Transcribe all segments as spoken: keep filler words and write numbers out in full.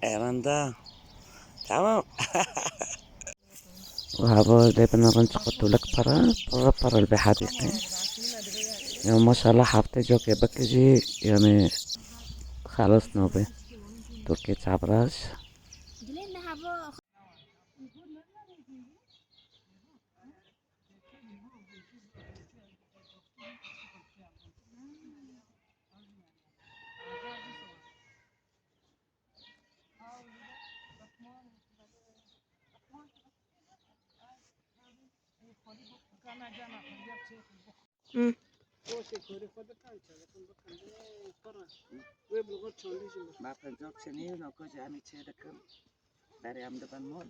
Erenda. Tamam. Û hava lê bin rinç xwe tûlek pere, pere pere li vê hedîqê. Ya maşallah heftê cokê bike jî, yani xelas nabe. Tûlkê çavraş. Hmm. Ma pencok çinî, noko jî em ê çê dikin. Berê em dibin mol.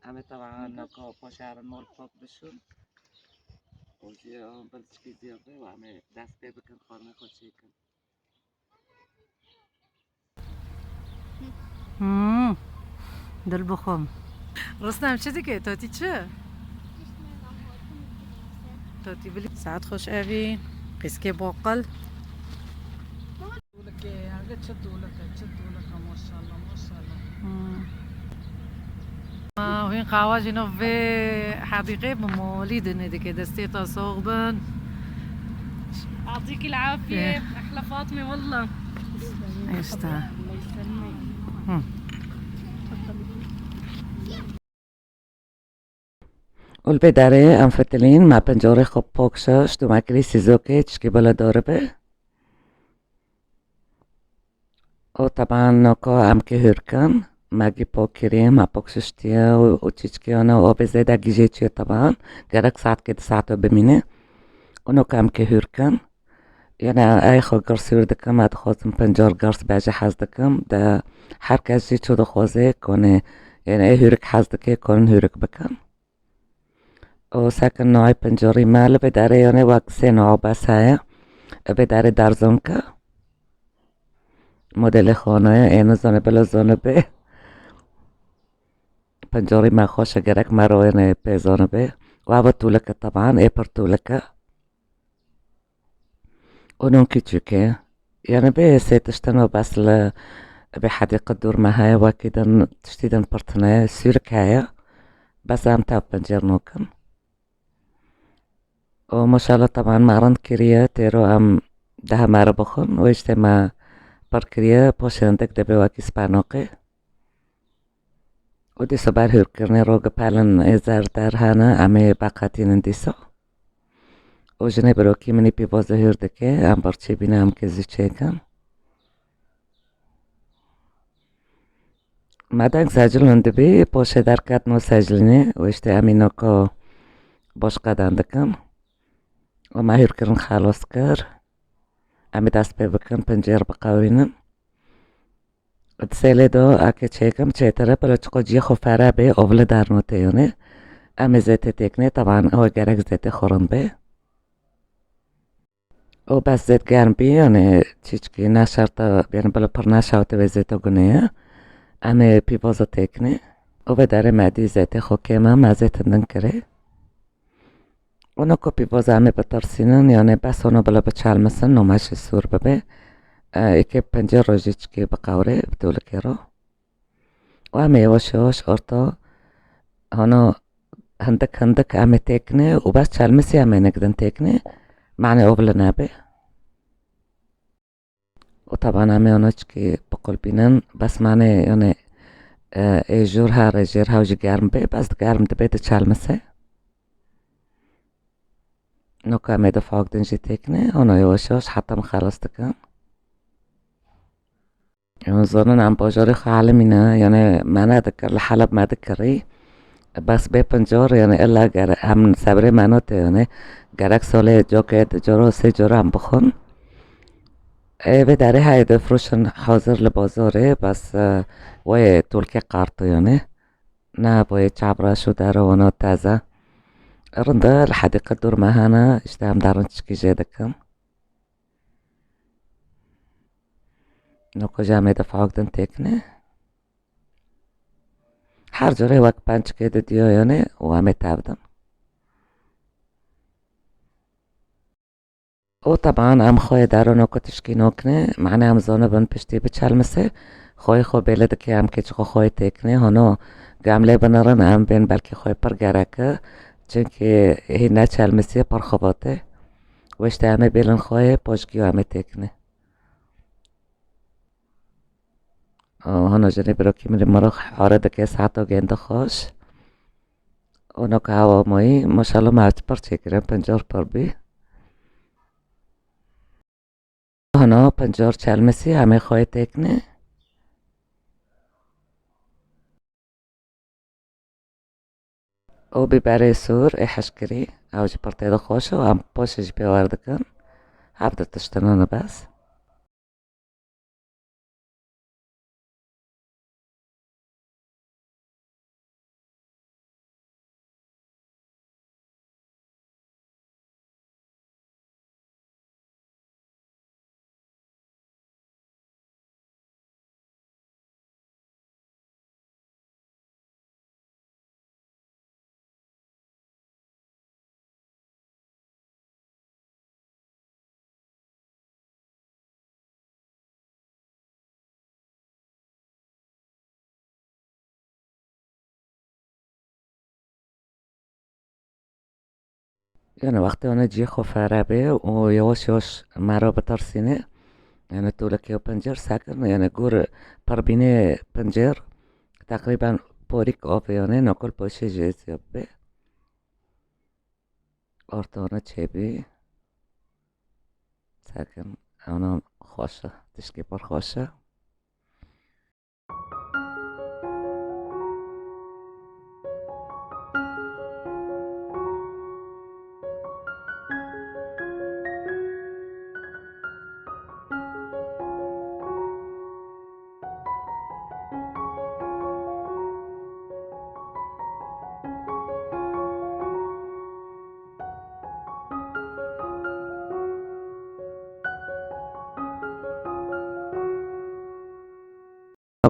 Em ê teban noko poşarin mol pok bişin. Û jî ew bilçikî zêde ve û em ê dest pê bikin, xwarinê xwe çêkin. Hmm. Dil bixwim. Rustem çi dike? Totî çi? Totî bilî. Saet xweş evî. Qîskê boqil. Dûlikê, hege çi dûlike, çi dûlike, maşallah, maşallah. Hmm. Aa, hûn qawa jî no vê hedîqê bi molî dinê dike. Destê te sox bin. يعطيك العافية. إيه. أحلى فاطمة والله. İşte. الله يسلمك. Hı. Û li vê derê em fitilîn, me pencorê xwe pok şişt û me kirî sîzokê, çikî bila dor be. Û teban noko em kê hûr kin, me gî pok kirî, me pok şiştiye û, û çîçkiyane û obê zêde gîjê çiye teban. Gerek saetkê di saeto bimîne. Û noko em kê hûr kin. Yane ey xwe girs hûr dikim, ez dixwazim pincor girs be jî hez dikim. De her kes jî çi dixwaze konê, yane ê hûrik hez dike konin hûrik bikin. Û sekin noyê pincorî me li vê derê yane wek sê no bes heye. Vê derê derzonke. Modelê xanoye, ê nizane bila zone be. Pincorî me xweş e, gerek me ro yane pê zone be. Û eva tûlike teban, ê pir tûlike. Û non küçük e. Yani bê sê tiştino bes li bê hedîqe dûr me heye, wekî din tiştî din pir tune, sûrik heye. Bes em tev pincêr nokin. Û maşallah teban me rind kiriye, têro em deh mere bixwin. Û işte me pir kiriye, poşê hindik dibê wekî spanoqê. Û dîsa ber hûrkirinê rogipelin ê zer der hene, em ê veqetînin dîsa. Û jinê birokî min î pîvozê hûr dike, em birçî bîne, em kê zî çêkin. Me deng secilin dibî, poşê derket no secilînê û işte em î noko boş qeden dikin. Û me hûrkirin xelos kir. Em ê dest pê bikin, pincêr biqewirînin. Di sêlê de eke çêkim çêtir e, pilo çiqo ciyê xwe fere bê, ovle dernotê yone. Em ê zêtê têkinê, teban ew gerek zêtê xwe rind bê. Û bes zêt germ bî, yani çîçkî ne şert e, yani bila pir neşewte wê zêto gunê ye. Em ê pîvoza têkinê. Û vê derê me dî zêtê xwe kêm e, me zêtin din kirê. Ona ku pîvoza em ê bitirsînin, yani bes ona bila biçelmisin, noma jî sûr bibe. E, êkê pincê rojî çikê biqewrê bi tûlikê re. Û em ê yavaş yavaş orta hana hindik hindik em ê têkinê û bes çelmisî em ê nik din têkinê. Mane ovle nebe. Û teban em ê ona çikî biqulbînin, bes mane yani, e, ê jûr her ê jêr hew jî germ bê, bes germ dibe diçelmise. Noka em ê di fok din jî têkinê, ona yavaş yavaş heta min xelas dikin. Em zanin em bajarê xwe elimîne, yani me nedikir, li Heleb me dikirî. Bes bê pincor, yani illa ger em sebrê me note, yani gerek solê cokê di coro sê coro em bixwin. Ê vê derê heye difroşin hazir li bazarê, bes, e, wê tolkê qarto, yani. Ne boyê çavraş û dere wana teze. Rinde li hedîqe dûr me hene, işte em derin çikî jê dikin. Noko jî em ê di fok din têkinê. Her carê wek pençikê didiyo yanê û em ê tevdin. Û teban em xweyê derono ku tişkî nokine, mane em zonibin piştî biçelmisê, xweyê xwe bêle dike em kê çixwe xweyê têkine, hono ku em lê binirin em bên belkî xweyê pir gerek e, çimkî hî neçelmisiye pir xebat e. Wê işte em ê bêlin xweyê, poşgî û em ê têkine. Û hano jinê birokî min ê mirov hare dike, saeto gênde xweş. Û noka hewa mayî, maşallah me pir çêkirin, pencar pir bî. Hano pencar çelmisî, em ê xweyê têkine. Û bîberê sûr ê hişkirî, ew jî pir tê de xweş e û em poşê jî pê werdikin. Hevdu tiştine ne bes. Yani wextê wana cihê xwe fere bê û yavaş yavaş mero bitersîne. Yani tolekê û pencêr sekin, yani gor pir bîne pencêr, teqrîben porîk avê yani nakol poşê jê ziyab bê. Ortana çêbî. Sekin, ana xweş e, tişkê pir xweş e.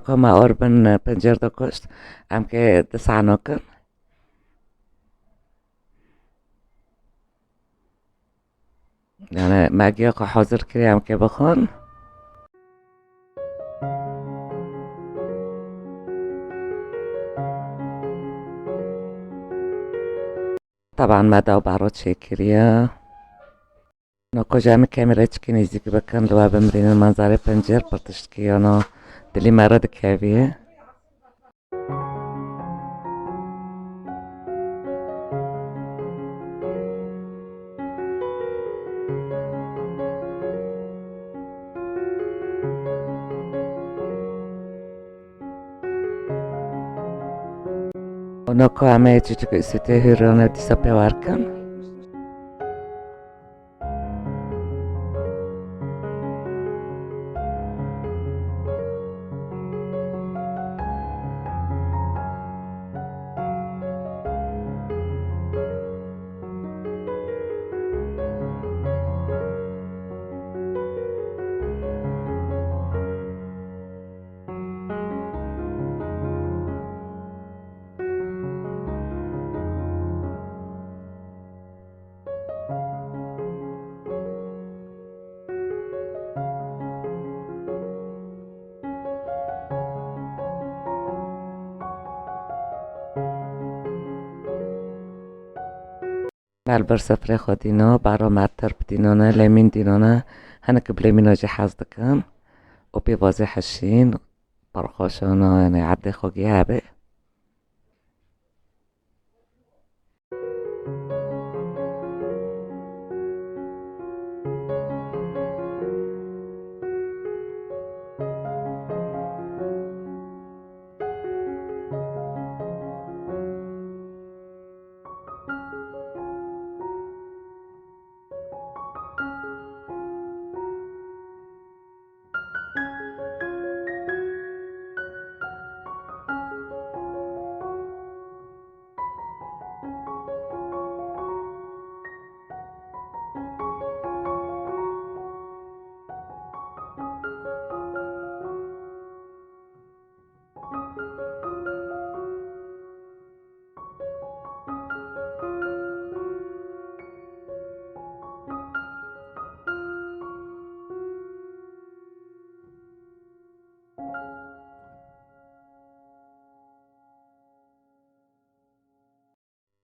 Ka me or bin pencêr de kuşt, em kê di sano kin. Yani me giya xwe hazir kiriye, em kê bixwin. Teban me da baro çêkiriye. Noko ji em kamerayê çikî nêzîk bikin, li we bimrînin manzarê pencêr pir tiştkî yana dilî me re dikevî. Ona ku em ê çiçik û sitê hûrane dîsa pê werkin. Me li ber sifrê xwe dîna, baro me tirp dînane, lêmîn dînane, hinek bi lêmîna jî hez dikin û pêvazê hişîn, pir xweş ana, yani erdê xwe giya hebe.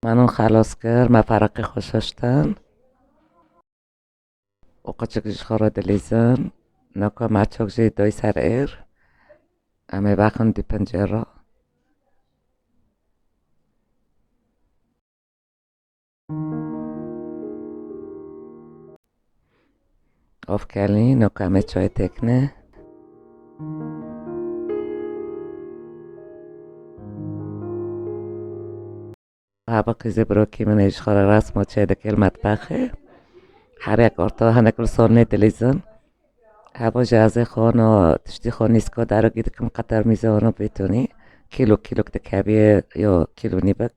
Manon xelas kir, me fereqê xwe şiştin. Û qeçik ji xwe re dilîzin. Noka me çok jî doy ser êr. Em ê vexin di pencê re. Of kelî, noka me çay têkine. Hava qîzê birokî min ê ji xwe re resmo çê dike li metbexê. Her yek orta hinek li sonê dilîzin. Hava jazê xwe no tiştî xwe nîsko derokî dikim qeter mîze ono bêtonî. Kîlo kîlok dikeviye yo kîlo nîvik.